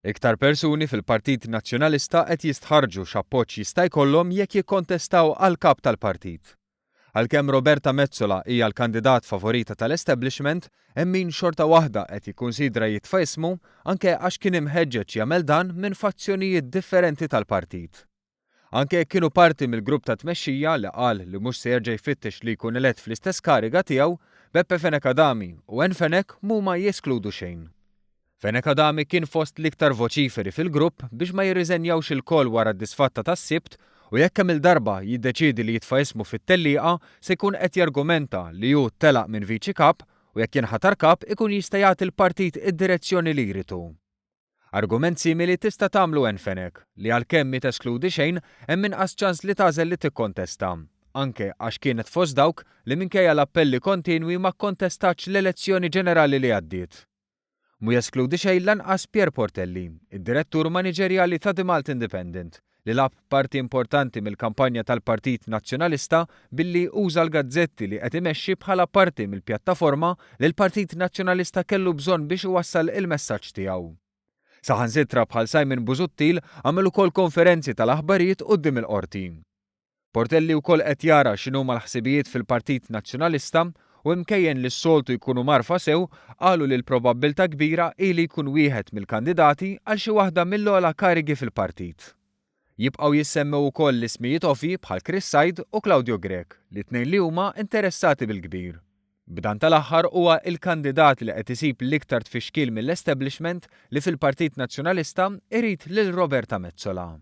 Iktar persuni fil-Partit Nazzjonalista qed jistħarrġu x'appoġġ jista' jkollhom jekk jikkontestaw għal kap tal-partit. Għalkemm Roberta Metsola hija l-kandidat favorita tal-establishment, hemm min xorta waħda qed jikkunsidra jitfa' ismu, anke għax kien imħeġġeġ jagħmel dan minn fazzjonijiet differenti tal-partit. Anke jekk kienu parti mill-grupp ta' tmexxija li qal li mhux se jerġa' jfittex li jkun elett fl-istess kariga tiegħu, Beppe Fenech Adami u Ann Fenech m'huma jeskludu xejn. Fenech Adami kien fost l-iktar voċiferi fil-grupp biex ma jirriżenjawx ilkoll wara d-disfatta tas-Sibt u jekk kemm-il darba jiddeċiedi li jitfa' ismu fit-tellieqa se jkun qed jargumenta li hu telaq minn Viċi Kap u jekk jinħatar Kap ikun jista' jagħti l-partit id-direzzjoni li jrid hu. Argument simili tista' tagħmlu Ann Fenech, li għalkemm mhi teskludi xejn, hemm inqas ċans li tagħżel li tikkontesta, anke għax kienet fost dawk li minkejja l-appelli kontinwi ma kkontestatx l-elezzjoni ġenerali li għaddiet. Mhu jeskludi xejn lanqas Pierre Portelli, id-direttur maniġerjali ta' The Malta Independent, li lagħab parti importanti mill-kampanja tal-Partit Nazzjonalista billi uża l-gazzetti li qed imexxi bħala parti mill-pjattaforma li l-Partit Nazzjonalista kellu bżonn biex iwassal il-messaġġ tiegħu. Saħansitra bħal Simon Busuttil għamel ukoll konferenzi tal-aħbarijiet quddiem il-Qorti. Portelli wkoll qed jara x'inhuma l-ħsibijiet fil-Partit Nazzjonalista u imkejjen li s-soltu jkunu mgħarrfa sew qalu li l-probabbiltà kbira hi li jkun wieħed mill-kandidati għal xi waħda mill-ogħla karigi fil-partit. Jibqgħu jissemmew ukoll l-ismijiet ovvji bħal Chris Said u Claudio Grech li t-tnejn li huma interessati bil-kbir. B'dan tal-aħħar huwa l-kandidat li qed isib l-iktar tfixkil mill-establishment li fil-Partit Nazzjonalista irid lil Roberta Metsola.